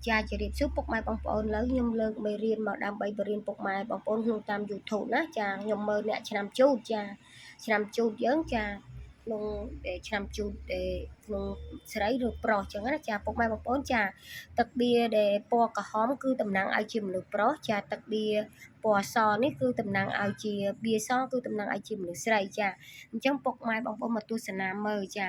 ចាជម្រាបសួរពុកម៉ែបងប្អូន។ លើខ្ញុំលើកមេរៀនមកដើម្បីបរៀនពុកម៉ែបងប្អូនក្នុងតាម YouTube ណាចាខ្ញុំមើលអ្នកឆ្នាំជូតចាឆ្នាំជូតយើងចាក្នុងឆ្នាំជូតក្នុងស្រីឬប្រុសចឹងណាចាពុកម៉ែបងប្អូនចាទឹកបៀដែលពណ៌ក្រហមគឺតំណាងឲ្យជាមនុស្សប្រុសចាទឹកបៀពណ៌សនេះគឺតំណាងឲ្យជាបៀសគឺតំណាងឲ្យជាមនុស្សស្រីចាអញ្ចឹងពុកម៉ែបងប្អូនមកទស្សនាមើលចា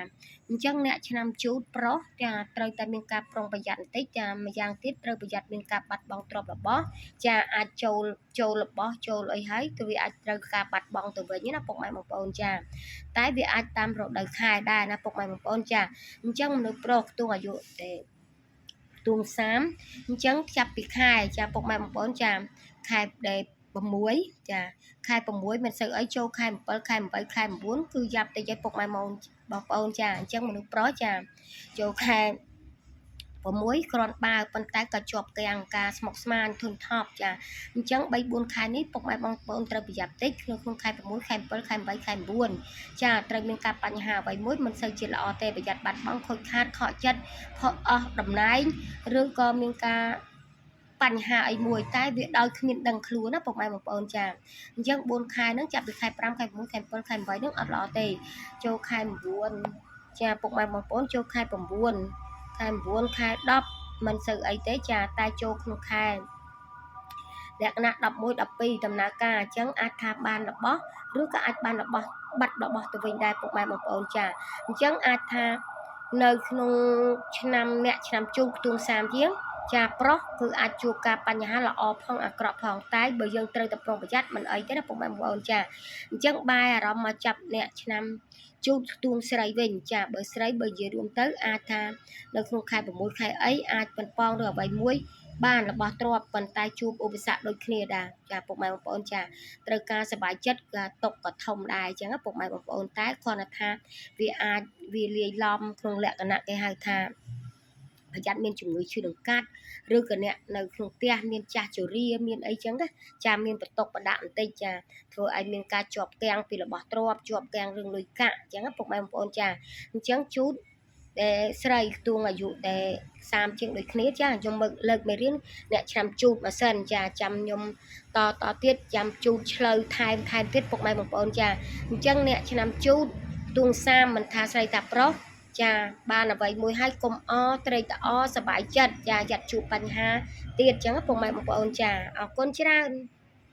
អញ្ចឹងអ្នកឆ្នាំជូតប្រុសចាត្រូវតែមានការប្រុងប្រយ័ត្នបន្តិចចាម្យ៉ាងទៀតត្រូវប្រយ័ត្នមានការបាត់បង់ទ្រព្យរបស់ចាអាចចូលចូលរបស់ចូលអីហើយទៅវាអាចត្រូវការបាត់បង់ទៅវិញណាពុកម៉ែបងប្អូនចាតែវាអាចតាមរដូវខែដែរណាពុកម៉ែបងប្អូនចាអញ្ចឹងមនុស្សប្រុសខ្ទង់អាយុទេខ្ទង់30អញ្ចឹងចាប់ពីខែចាពុកម៉ែបងប្អូនចាខែដែល6ចាខែ6មិនសូវអីចូលខែ7ខែ8ខែ9គឺយ៉ាប់តិចឲ្យពុកម៉ែបងប្អូនចាអញ្ចឹងមនុស្សប្រុសចាចូលខែ6គ្រាន់បើប៉ុន្តែក៏ជាប់គាំងការស្មុគស្មាញធុញថប់ចាអញ្ចឹង3 4ខែនេះពុកម៉ែបងប្អូនត្រូវប្រយ័ត្នតិចក្នុងក្នុងខែ6ខែ7ខែ8ខែ9ចាត្រូវមានការបញ្ហាអ្វីមួយមិនសូវជាល្អទេប្រយ័ត្នបាត់បង់ខូចខាតខកចិត្តផកអស់តំណែងឬក៏មានការបញ្ហាអីមួយតែវាដោយគ្មានដឹងខ្លួនណាពុកម៉ែបងប្អូនចាអញ្ចឹង4ខែហ្នឹងចាប់ពីខែ5ខែ6ខែ7ខែ8ហ្នឹងអត់ល្អទេចូលខែ9ចាពុកម៉ែបងប្អូនចូលខែ9ខែ9ខែ10មិនសូវអីទេចាតែចូលក្នុងខែលក្ខណៈ11 12ដំណើរការអញ្ចឹងអាចថាបានរបស់ឬក៏អាចបានរបស់បាត់របស់ទៅវិញដែរពុកម៉ែបងប្អូនចាអញ្ចឹងអាចថានៅក្នុងឆ្នាំអ្នកឆ្នាំជូតខ្ទង់30ជាងចាប្រុសគឺអាចជួបការបញ្ហាល្អផងអាក្រក់ផងតែបើយើងត្រូវតែប្រុងប្រយ័ត្នមិនអីទេណាពុកម៉ែបងប្អូនចាអញ្ចឹងបែរអារម្មណ៍មកចាប់អ្នកឆ្នាំជូតខ្ទង់ស្រីវិញចាបើស្រីបើនិយាយរួមទៅអាចថានៅក្នុងខែ6ខែអីអាចប៉ុនប៉ងឬអ្វីមួយបានរបស់ទ្រព្យប៉ុន្តែជួបឧបសគ្គដូចគ្នាដែរចាពុកម៉ែបងប្អូនចាត្រូវការសบายចិត្តក៏ຕົកក៏ធំដែរអញ្ចឹងពុកម៉ែបងប្អូនតែគ្រាន់តែថាវាអាចវាលាយឡំក្នុងលក្ខណៈគេហៅថាប្រយ័ត្នមានជំងឺឈឺដង្កាត់ឬក៏អ្នកនៅក្នុងផ្ទះមានចាស់ជរាមានអីចឹងណាចាមានបន្ទុកបដាក់បន្តិចចាធ្វើឲ្យមានការជាប់គាំងពីរបស់ទ្រព្យជាប់គាំងរឿងលុយកាក់អញ្ចឹងពុកម៉ែបងប្អូនចាអញ្ចឹងជូតដែលស្រីខ្ទង់អាយុតែ30ជាងដូចគ្នាចាខ្ញុំលើកមេរៀនអ្នកឆ្នាំជូតមកសិនចាចាំខ្ញុំតតទៀតចាំជូតឆ្លូវថែមថែមទៀតពុកម៉ែបងប្អូនចាអញ្ចឹងអ្នកឆ្នាំជូតខ្ទង់30មិនថាស្រីថាប្រុសចាបានអ្វីមួយហើយកុំអត្រេកត្រអសบายចិត្តចាយ៉ាត់ជួបបញ្ហាទៀតអញ្ចឹងពុកម៉ែបងប្អូនចាអរគុណច្រើន។